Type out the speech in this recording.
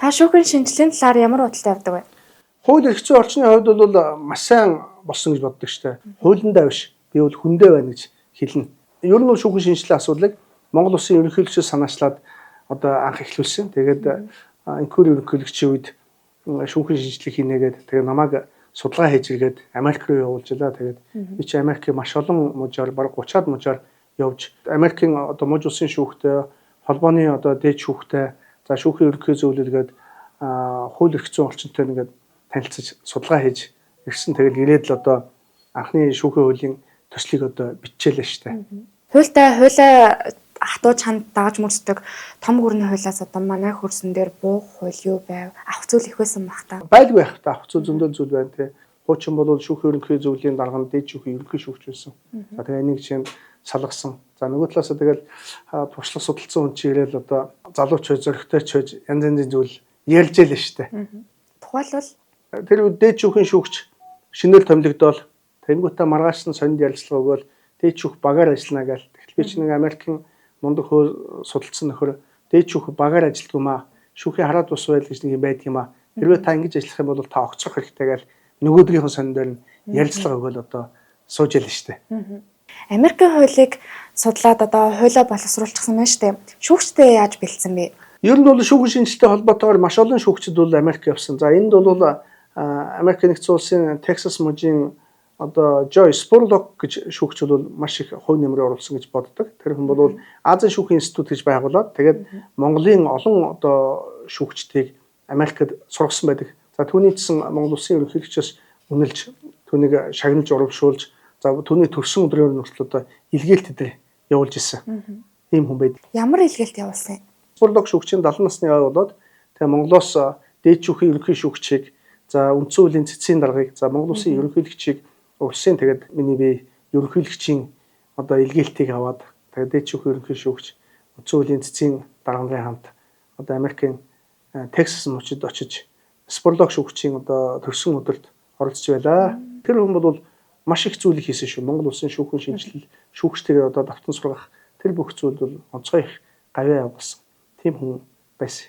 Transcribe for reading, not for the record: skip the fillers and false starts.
Та шүүхийн шинжилгээний талаар ямар бодолтой явдаг вэ? Хууль эрх зүйн орчны хувьд бол маш сайн болсон гэж боддог штэ. Хуулиндаа биш. Би бол хүндээ байна гэж хэлнэ. Ер нь бол шүүхийн шинжилгээ асуудлыг Монгол Улсын ерөнхийлөгчөөс санаачлаад одоо анх эхлүүлсэн. Тэгээд инквери ерөнхийлөгчийн үед шүүхийн шинжилгээ хийнэ гээд тэгээд намайг судалгаа хийж иргээд Америк руу явуулж илаа. Тэгээд би чи Америкийн маш олон мужаар бараг 30-аад мужаар явж Америкийн одоо муж улсын шүүхтэй, холбооны одоо дээд шүүхтэй, за шүүхийн ерөнхий зөвлөл гээд хууль эрх зүйн орчинтой нэгээд танилцаж судалгаа хийж ирсэн. Тэгэл ирээд л одоо анхны шүүхийн хуулийн төслийг одоо биччихлээ шүү дээ. Хуультай хуулиа хатуу чанд дагаж мөрсдөг том гүрний хуулиас одоо манай хөрсөн дээр буух хууль юу байв? Авах зүйл их байсан бах та. Байлгүй байх та, авах зүйл зөндөл зүйл байна те. Хуучин бол шүүхийн ерөнхий зөвлөлийн дарга нь дээд шүүхийн ерөнхий шүүгч байсан. За тэгээ энийг жишээ нь салгасан. За нөгөө талаасаа тэгэл туршлага судалсан хүн чи ирээл одоо залууч байж, зөрөгтэй ч байж янз янзын зүйл ярьж ялээ шүү дээ. Тухайлбал тэр үед дээд шүүхийн шүүгч шинээр томилогдоол тэнгуүтэ маргааш нь сонинд ярилцлага өгөөл дээд шүүх багаар ажиллана гээл. Тэгтэл би чи нэг Америкийн мундаг хууль судалсан нөхөр дээд шүүх багаар ажилладаг юм аа. Шүүхийн хараад ус байл гэж нэг юм байдаг юм аа. Хэрвээ та ингэж ажиллах юм бол та огцрох хэрэгтэй гээл нөгөөдгийнхэн сонин дээр нь ярилцлага өгөөл одоо сууж ялээ шүү дээ. Америкийн хуулийг судлаад одоо хуулиа боловсруулчихсан байна шүү дээ. Шүүгчтэй яаж бэлдсэн бэ? Ер нь бол шүүхэн шинжилгээтэй холбоотойгоор маш олон шүүгчид бол Америк явсан. За энд бол Америк нэгдсэн улсын Texas мужийн одоо Joy Spurlock гэж шүүгч бол маш их хувь нэмрээ оруулсан гэж боддог. Тэр хүн бол Азийн шүүхийн институт гэж байгуулад тэгээд Монголын олон одоо шүүгчдийг Америкт сургасан байдаг. За түүний чинь Монгол улсын ерөнхийлөгчөөс үнэлж түүнийг шагналж урамшуулж за түүний төрсөн өдрийн хүртэл одоо илгээлт өдр явуулж исэн. Ийм хүн байдаг. Ямар илгээлт явуулсан юм? Спорлог шүүгчийн 70 насны ой болоод тэгээ Монголоос дээд шүүхийн ерөнхий шүүгчийг за үндсэн хуулийн цэцгийн даргаыг за Монгол улсын ерөнхийлөгчийг улсын тэгээд миний би ерөнхийлөгчийн одоо илгээлтийг аваад тэгээд дээд шүүхийн ерөнхий шүүгч үндсэн хуулийн цэцгийн дарганы хамт одоо Америкийн Texas мужид очиж Спорлог шүүгчийн одоо төрсөн өдөрт оролцож байлаа. Тэр хүн бол маш их зүйлийг хийсэн шүү. Монгол улсын шүүхэн шинжилэл, шүүгчтэйгээ одоо давтан сургах тэр бүх зүйлд бол онцгой их гавьяа явуулсан. Тийм хүн байсан.